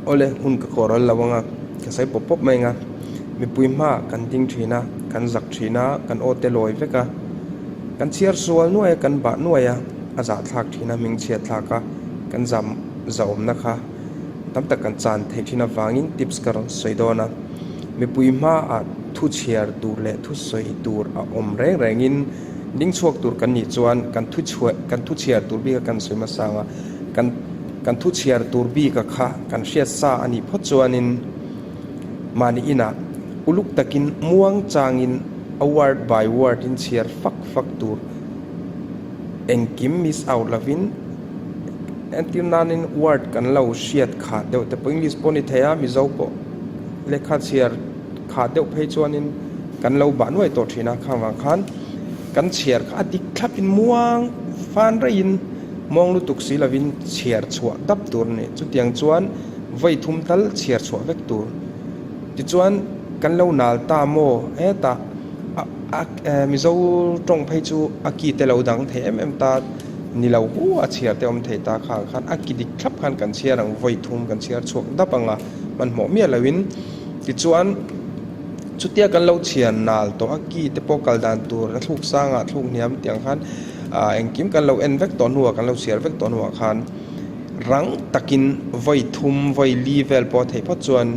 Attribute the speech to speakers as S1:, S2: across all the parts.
S1: Awle, hun ka khawh ral lo ang a, ka sawi pawp pawp mai ang a. Mipui hmaah kan ding thin a, kan zak thin a, kan aw te lawi vek a. Kan chhiar sual nuai a, kan bah nuai a, a zahthlak thin a, hmingchhiat thlak a, kan zam zahawmna kha tam tak kan chan theih thin avangin tips ka rawn sawi dawn a. Mipui hmaah thu chhiar tur leh thu sawi tur a awm reng rengin ding chhuak tur kan nih chuan kan thu chhuah kan thu chhiar tur bik a kan sawi hmasa ang a, kan kan thu chhiar tur bik a kha kan hriat sa a nih phawt chuanin mahni inah uluk takin muang changin a word by word in chhiar fak fak tur engkim miss out lovin entir nanin word kan lo hriat khah deuh te pawh English pawh a ni thei a Mizo pawh lehkha chhiar khah deuh phei chuanin kan lo bah nuai tawh thin a khang vang khan kan chhiar kha a dik thlapin muang fan reihin muang lutuk si lovin chhiar chhuah dap tur a ni. Chutiang chuan vawi thum tal chhiar chhuah vek tur. Tichuan kan lo nal ta maw hetah a Mizo tawng phei chu a ki te lo dang thei em em ta ni lo hu a chhiar te awm thei ta khang khan a ki dik thlap khan kan chhiar ang vawi thum kan chhiar chhuak dap ang a hmanhmawh miah loin tichuan chutia kan lo chhiar nal tawh a ki te pawh kal dan tur a thluk sangah thluk hniam tiang khan ah engkim kan lo en vek tawh hnuah kan lo chhiar vek tawh hnuah khan rang takin vawi thum vawi li vel pawh a theih phawt chuan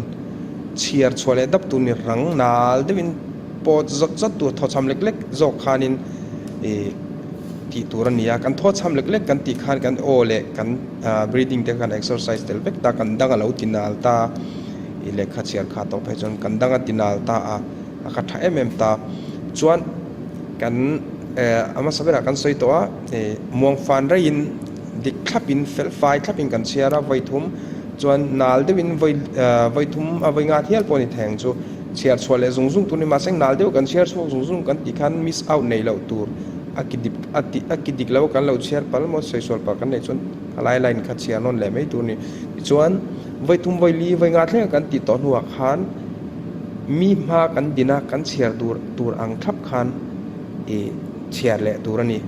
S1: chhiar chhuah leh dap tur ni rang nal deuhin pawt zawt zawt tur thaw chham lek lek zawk khanin ih tih tur a ni a kan thaw chham lek lek kan tih khan kan aw leh kan ah breathing te khan exercise tel vek ta kan dang a lo ti nal ta ih lehkha chhiar kha tawh phei chuan kan dang a ti nal ta a a kha tha em em ta chuan kan eh a hmasa berah kan sawi tawh a ih muang fan reiin dik thlapin fel fai thlapin kan chhiar a vawi thum chuan nal deuhin vawi ah vawi thum a vawi nga hial pawh a ni thei ang chu. Chhiar chhuah leh zung zung tur ni mahse nal deuh kan chhiar chhuak zung zung kan tih khan miss out nei loh tur a ki dip a ti a ki dik lo kan lo chhiar palh maw sawi sual palh kan neih chuan a lai line kha chhiar nawn leh mai tur ni. Tichuan vawi thum vawi li vawi nga thleng kan tih tawh hnuah khan mi hma kan din a kan chhiar tur tur ang thlap khan ih chhiar leh tur a ni.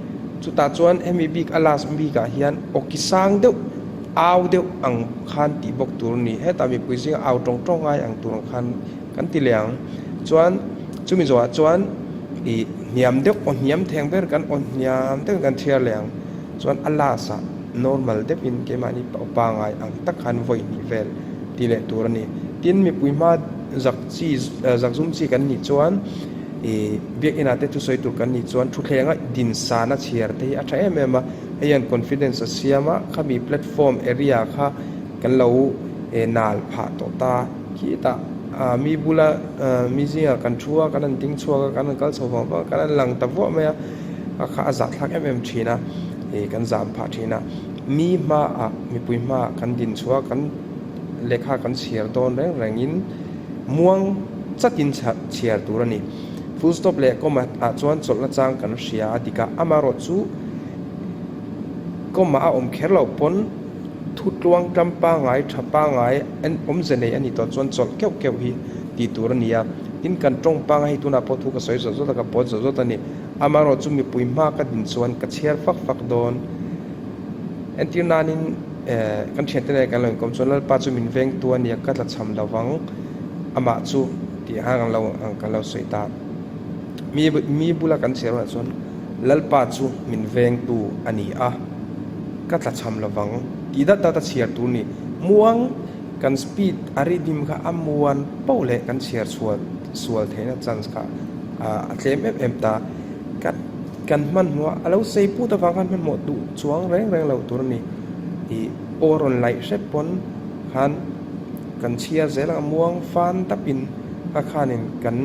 S1: Chutah chuan hemi bik a last bikah hian aw ki sang deuh Au deuh ang khan tih bawk tur a ni. Hetah mipui zinga au tawng tawng ngai ang tur ang khan kan ti leh ang. Chuan chumi zawhah chuan ih hniam deuh aw hniam theng ber kan aw hniam deuhin kan chhiar leh ang. Chuan a last ah normal deuhin keimahni aw pangai ang tak khan vawi hnih vel ti leh tur a ni. Tin mipui hma zak chi zak zum chi kan nih chuan ih biakinah te thusawi tur kan nih chuan thuthlenga dinsana chhiar te hi a tha em em a. Hei hian confidence a siam a, khami platform area kha kan lo nal phah tawh ta. Khitah mi bula mi zingah kan thu a, kan han ding chhuak a, kan han kal chho vang vang a, kan han lang ta vuah mai a, a kha a zahthlak em em thin a, kan zam phah thin a. Mi hmaah, mipui hmaah kan din chhuah a, kan lehkha kan chhiar dawn reng rengin muang chatin chhiar tur a ni. Full stop leh comma ah chuan chawlhna chang kan hria a dik a, amaherawhchu comma a awm kher loh pawn thu tluang tlam pangai tha pangai en awmze nei a nih tawh chuan chawlh keuh keuh hi tih tur a ni a. Tin kan tawng pangai hi tunah pawh thu ka sawi zawt zawt a, ka pawt zawt zawt a ni. Amaherawhchu mipui hma ka din chuan ka chhiar fak fak dawn. Entir nanin kan thiante nen kan lo inkawm chuan Lalpa chu min vengtu a nia ka tlachham lovang amah chu tih hang ang lo ang kan lo sawi ta. Mi mi bula kan chhiar hunah chuan Lalpa chu min vengtu a ni a, ka tlachham lovang tih dat dat a chhiar tur ni. Muang kan speed a rhythm kha a muan poh leh kan chhiar chhuah sual theihna chance kha a tlem em em ta. Kan kan hmanhmawh a lo sei put avang khan hmanhmawh duh chuang reng reng lo tur a ni. Ih aw rawn laih hrep pawn khan kan chhiar zel ang a muang fan tapin a khanin kan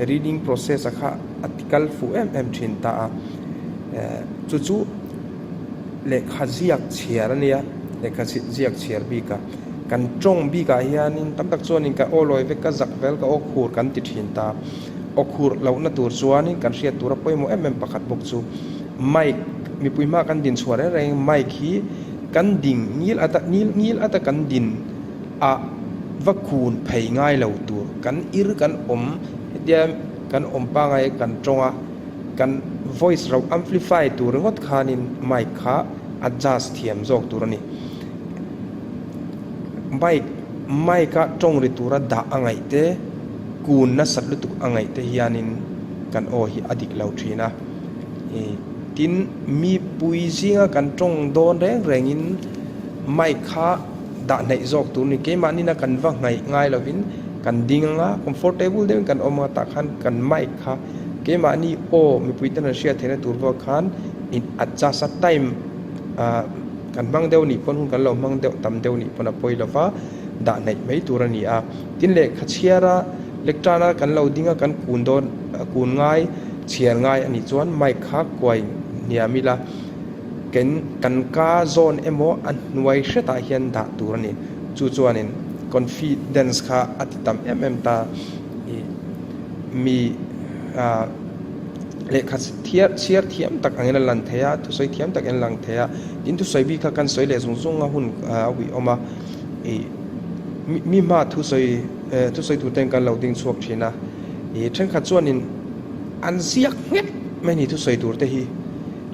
S1: reading process a kha a ti kal fuh em em thin ta a. Chu chu lehkha ziak chhiar a nia, lehkha ziak chhiar bik a. Kan tawng bikah hianin tam tak chuanin ka aw lawi vek ka zak vel ka aw khur kan ti thin ta. Aw khur lohna tur chuanin kan hriat tura pawimawh em em pakhat bawk chu mic mipui hma kan din chhuah reng reng mic hi kan ding ngil ata ngil ngil ata kan din a va kun phei ngai lo tur kan ir kan awm hetia kan awm pangai kan tawng a kan voice ro amplify tur ringawt khanin mic kha adjust thiam zawk tur a ni. Mic. Mic-a tawng ri tura dah a ngaih te, kun nasat lutuk a ngaih te hianin kan aw hi a dik lo thin a. Tin, mipui zinga kan tawng dawn reng rengin mic kha dah hnaih zawk tur a ni. Keimahni na kan va ngaih ngai lovin kan ding anga, comfortable deuhin kan awm anga tah khan kan mic kha keimahni aw mipui ten an hriat theihna tur vawk khan in adjust a time ah kan hmang deuh nih pawn hun kan lo hmang deuh tam deuh nih pawn a pawi lova dah hnaih mai tur a ni a. Tin lehkha chhiara lectern a kan lo ding a kan kun dawn kun ngai chhiar ngai a nih chuan mic kha kuai hniam ila ken kan ka zawn emaw a hnuai hretah hian dah tur a ni. Chu chuanin confidence kha a ti tam em em ta i mi ah lehkha thiar chhiar thiam tak angin a lan thei a thusawi thiam tak in a lang thei a tin thusawi bik kha kan sawi leh zung zung a hun a uih awm a ih mi hma thusawi eh thusawi tur ten kan lo ding chhuak thin a ih thenkhat chuanin an ziak nghet mai a ni thusawi tur te hi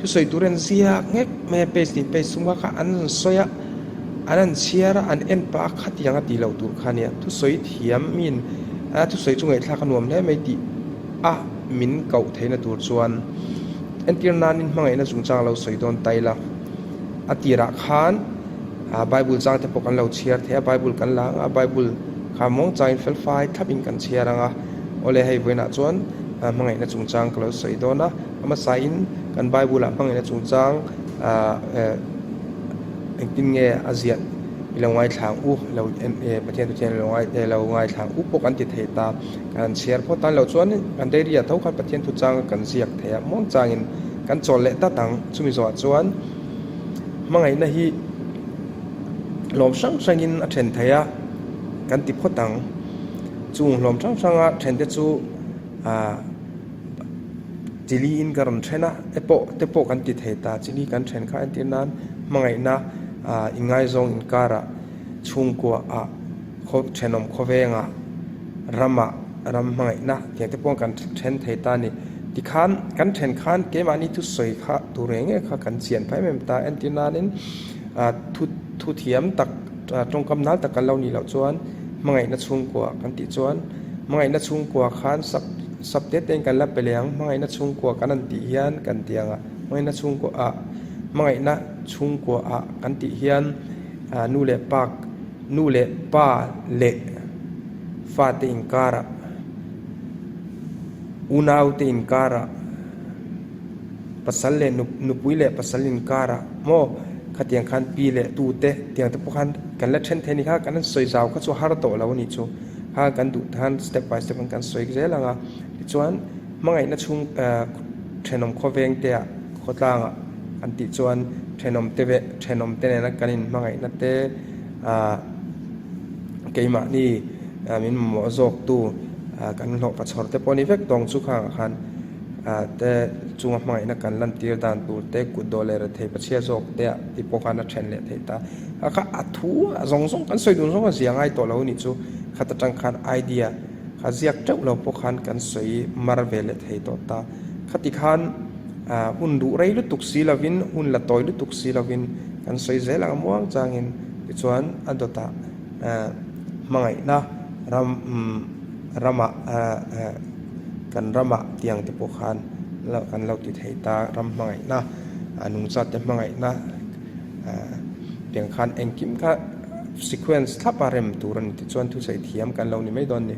S1: thusawi tur an ziak nghet mai a page hnih page chhung kha kha an rawn sawi a an rawn chhiar a an en pah a khatiang a tih loh tur kha a nia thusawi thiam miin a thusawi chu ngaihthlak a nuam hle mai tih a min koh theihna tur chuan entir nanin hmangaihna chungchang lo sawi dawn ta ila. A tirah khan Bible chang te pawh kan lo chhiar thei a, Bible kan la ang a, Bible kha muang changin felfai thlapin kan chhiar ang a. Awle hei vawiinah chuan hmangaihna chungchang ka lo sawi dawn a, a hmasain kan Bible ah hmangaihna chungchang engtin nge a ziah i lo ngaithla ang u, lo Pathian Pathian i lo ngai lo ngaithla ang u pawh kan ti thei ta. Kan chhiar phawt tan loh chuan kan diary ah tho khan Pathian thu changa kan ziak thei a, muang changin kan chawl leh dat ang. Chumi zawhah chuan hmangaihna hi hlawm hrang hrangin a then thei a, kan ti phawt ang. Chung hlawm hrang hranga then te chu ah chili in ka rawn then a, te pawh te pawh kan ti thei ta. Chili kan then kha entir nan hmangaihna ah ingaizawng inkarah chhungkua ah khaw thenawm khawvengah ramah ram hmangaihna tiang te pawh kan then thei ta a ni. Tikhan kan then khan keimahni thusawi kha tur ngei ngei kha kan chian phah em em ta. Entir nanin ah thu thu thiam tak tawngkam nal tak kan lo nih loh chuan hmangaihna chhungkua kan tih chuan hmangaihna chhungkua khan sap sap te tein kan la pe leh ang. Hmangaihna chhungkua kan han tih hian kan tih ang a hmangaihna chhungkua ah hmangaihna chhungkua ah kan tih hian ah nu leh pa Nu leh pa leh fate inkarah, unaute inkarah, pasal leh nupui leh pasal inkarah maw khatiang khan pi leh tute tiang te pawh khan kan la then thei a ni kha kan sawi zau kha chu a har tawh lo a nih chu kha kan duh khan step by step in kan sawi zel ang a tichuan hmangaihna chhung thenawm khawveng te ah khawtlangah an tih chuan thenawm te veh thenawm te nena kan inhmangaihna te ah keimahni min mamawh zawk tu kan hlawh pachhawr te pawh a ni vek tawng chu khangah khan ah te chunga hmangaihna kan lantir dan tur te kut dawh leh rethei pachhia zawk te ah tih pawh khan a then leh theih ta a kha a thu a zawng zawng kan sawi dun zawng a zia ngai tawh lo a nih chu khat atang khan idea kha ziak teuh lo pawh khan kan sawi mar ve leh thei tawh ta khati khan ah hun duh rei lutuk si lovin hun la tawi lutuk si lovin kan sawi zel ang a muang changin tichuan a dawtah eh hmangaihna ram umm ramah eh eh kan ramah tiang te pawh khan kan lo ti thei ta ram hmangaihna a nungcha te hmangaihna eh tiang khan engkim kha sequence thlap a rem tur a ni tichuan thusawi thiam kan lo ni mai dawn a ni.